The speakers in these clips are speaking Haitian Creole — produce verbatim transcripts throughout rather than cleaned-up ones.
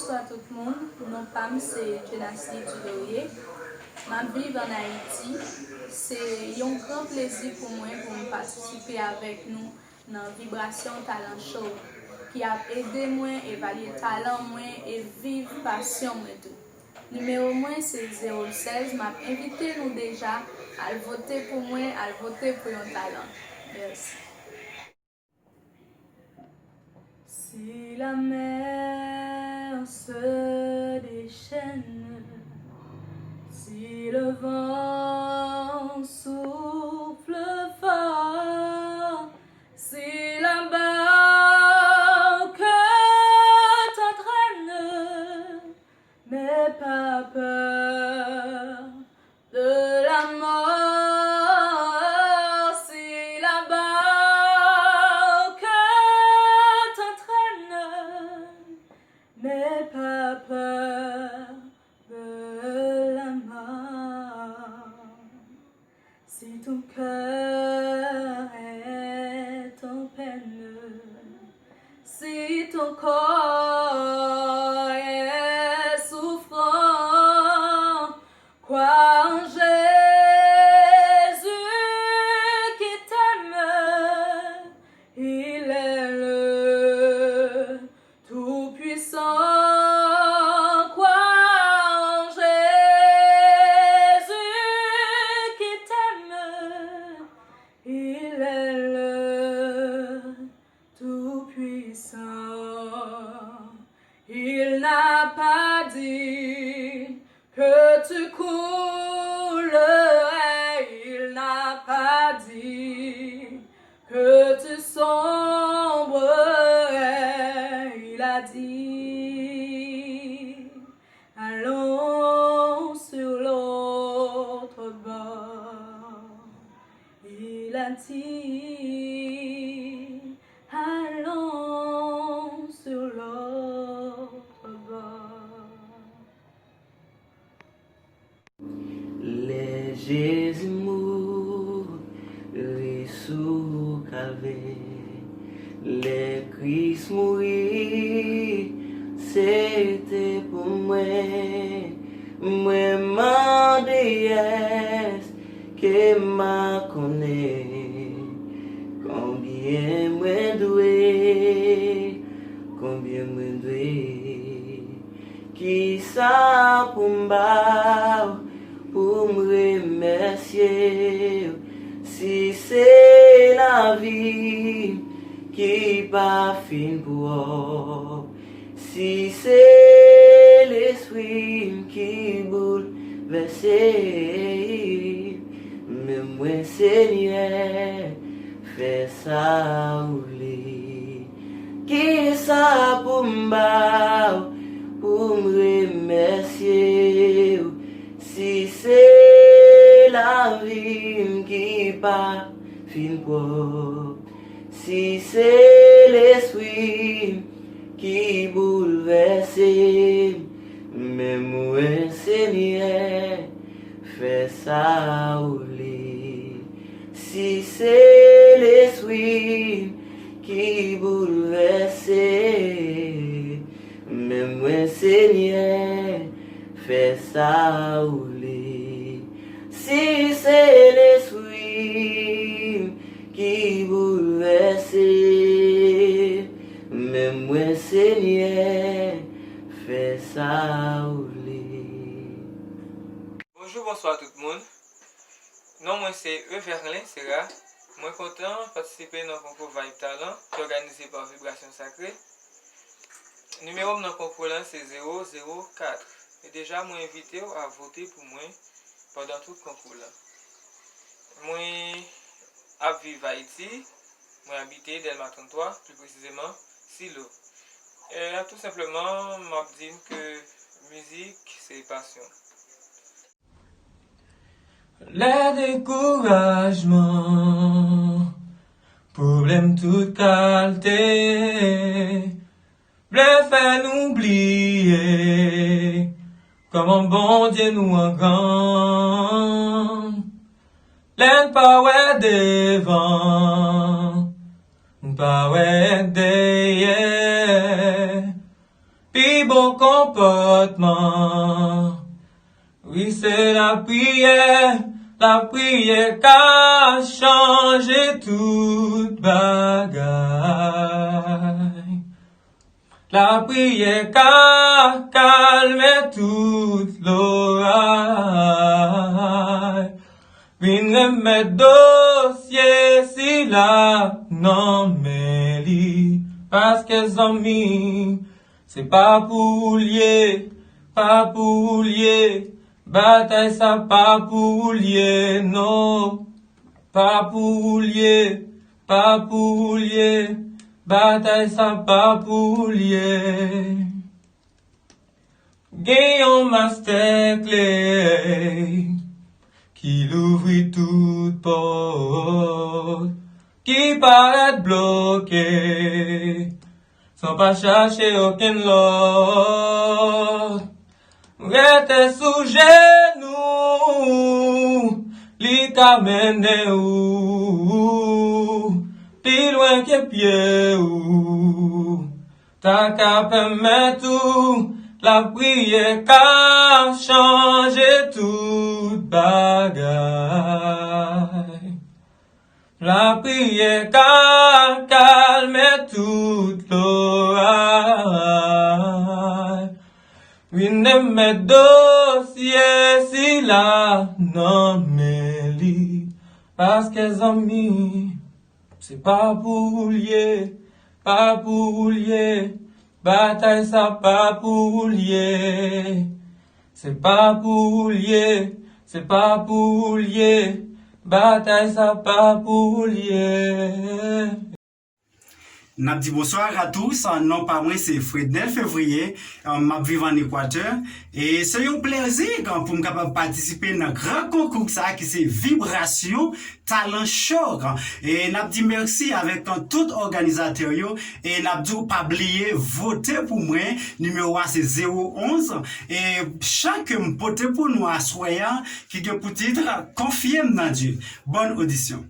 Bonswa tout moun, non pa m se Jenasly Dulaurier. M ap viv ann Ayiti. Se yon gran plezi pou mwen pou m patisipe avèk nou nan Vibrasyon Talan Show, ki ap ede mwen evalye talan mwen e viv pasyon mwen tou. Nimewo mwen se zewo sèz. M ap envite nou deja al vote pou mwen, al vote pou yon talan. Mèsi. Si la mer se déchaîne, si le vent souffle fort, si la barque t'entraîne, n'aie pas peur de la mort, si la barque t'entraîne, n'aie pas peur de la mort. Si ton cœur est en peine, si ton corps est souffrant, crois en Jésus qui t'aime, il est le Tout-Puissant. Crois en Jésus qui t'aime, il est le Tout-Puissant. Il n'a pas dit que tu coulerais, il n'a pas dit que tu sombrerais, il a dit, allons sur l'autre bord. Il a dit, allons sur l'autre bord. Lè Jezi mouri sou Kalvè, lè Kris mouri, se te pou mwen. Mwen mande, èske m a konnen konbyen mwen dwe, konbyen mwen dwe? Kisa pou m ba w pou m remèsye w, si se lavi m ki pa fin pwòp, si se lespri m ki boulvèse? Men mwen, Senyè, fè sa w vle. Kisa pou m ba w pou m remèsye w, si se lavi m ki pa fin pwòp, si se lespri m ki boulvèse? Men mwen, Senyè, fè sa w vle. Si se lespri m ki boulvèse, men mwen, Senyè, fè sa w vle. Si se lespri m ki boulvèse, men mwen, Senyè, fè sa w vle. Bonjou, bonswa tout moun. Non mwen se Everlin Sera. Mwen kontan patisipe nan konkou Vibe Talent ki òganize pa Vibrasyon Sakre. Nimewo m nan konkou la se zewo zewo kat. E deja mwen envite w a vote pou mwen pandan tout konkou la. Mwen ap viv Ayiti. Mwen abite Dèlma trannntwa, pli presizeman Silo. E, tou senpleman, m ap di n ke mizik se pasyon. Lè dekourajman, pwoblèm tout kalte, vle fè nou bliye kòman Bondye nou an gran. Lè n pa wè devan, n pa wè dèyè. bon konpòtman. Wi, se lapriyè, lapriyè ka chanje tout bagay. Lapriyè ka kalme tout loray. Vin remèt dosye sila nan men li. Paske zanmi, se pa pou ou l ye, pa pou ou l ye. Batay sa pa pou ou l ye, non. Pa pou ou l ye, pa pou ou l ye. Batay sa pa pou ou l ye. Gen yon mastè kle ki louvri tout pòt ki parèt bloke, san pa chache okenn lòt. Rete sou jenou, li ka mennen ou pi lwen ke pye ou ta ka pèmèt ou. Lapriyè ka chanje tout bagay. Lapriyè ka kalme tout loray. Vin remèt dosye sila nan men li. Paske zanmi, se pa pou ou l ye, pa pou ou l ye. Batay sa pa pou ou l ye. Se pa pou ou l ye, se pa pou ou l ye. Batay sa pa pou ou l ye. N ap di bonsoir à tous. Non pa mwen se Frednel Février. M ap viv an Ekwatè. E se yon plezi pou m kapab patisipe nan gran konkou sa a ki se Vibrasyon Talan Show. E n ap di mèsi avèk tout òganizatè yo. E n ap di w pa bliye vote pou mwen. Nimewo a se zewo onz. E chan ke m pote pou nou aswè a, ki gen pou tit Konfye m nan Dye. Bòn odisyon.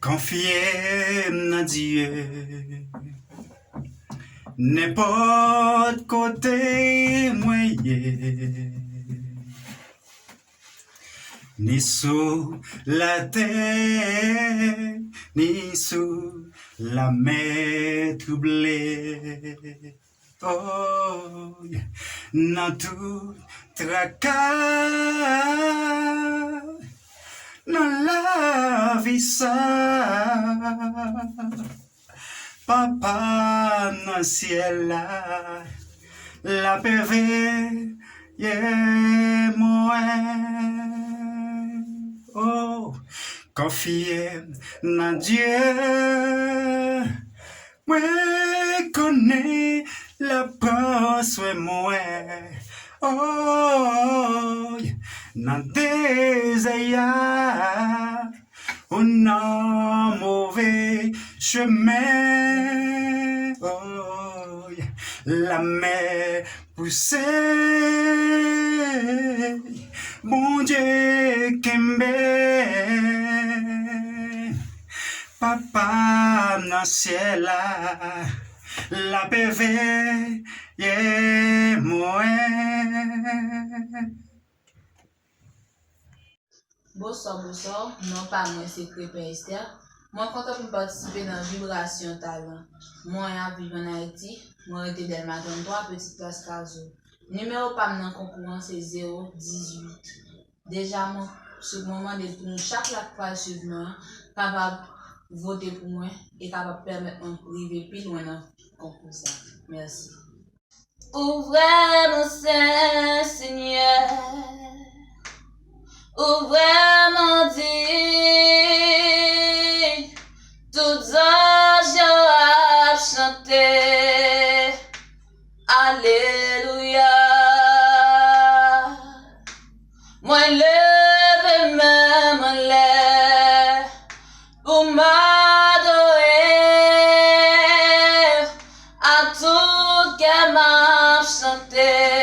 Konfye m nan Dye. Nenpòt kote mwen ye, ni sou latè, ni sou lamè twouble. Oh, yeah. Nan tout traka nan lavi sa, Papa m nan syèl la, l ap veye mwen. Oh, konfye m nan Dye. Mwen konnen l ap pran swen mwen. Oh, nan dezè a, ou nan move chemen. Oh, lamè pouse, Bondye kenbe. Papa m nan syèl la, l ap veye mwen. Bonswa, bonswa. Non pa mwen se Krepin Esther. Mwen kontan pou m patisipe nan Vibrasyon Talan. Mwen ap viv ann Ayiti. Mwen rete Dèlma trannntwa, Petit Place Cazeau. Nimewo pa m nan konkou an se zewo dizuit. Deja, mwen, sou, mwen mande pou nou chak la k pral swiv mwen an kapab vote pou mwen e kapab pèmèt mwen rive pi lwen nan konkou sa. Mèsi. Ou vrèman sen, Senyè. Ou vrèman diy. Tout zanj yo ap chante. Alelouya. Mwen leve men m anlè pou m adore. Ak tout kè m ap chante.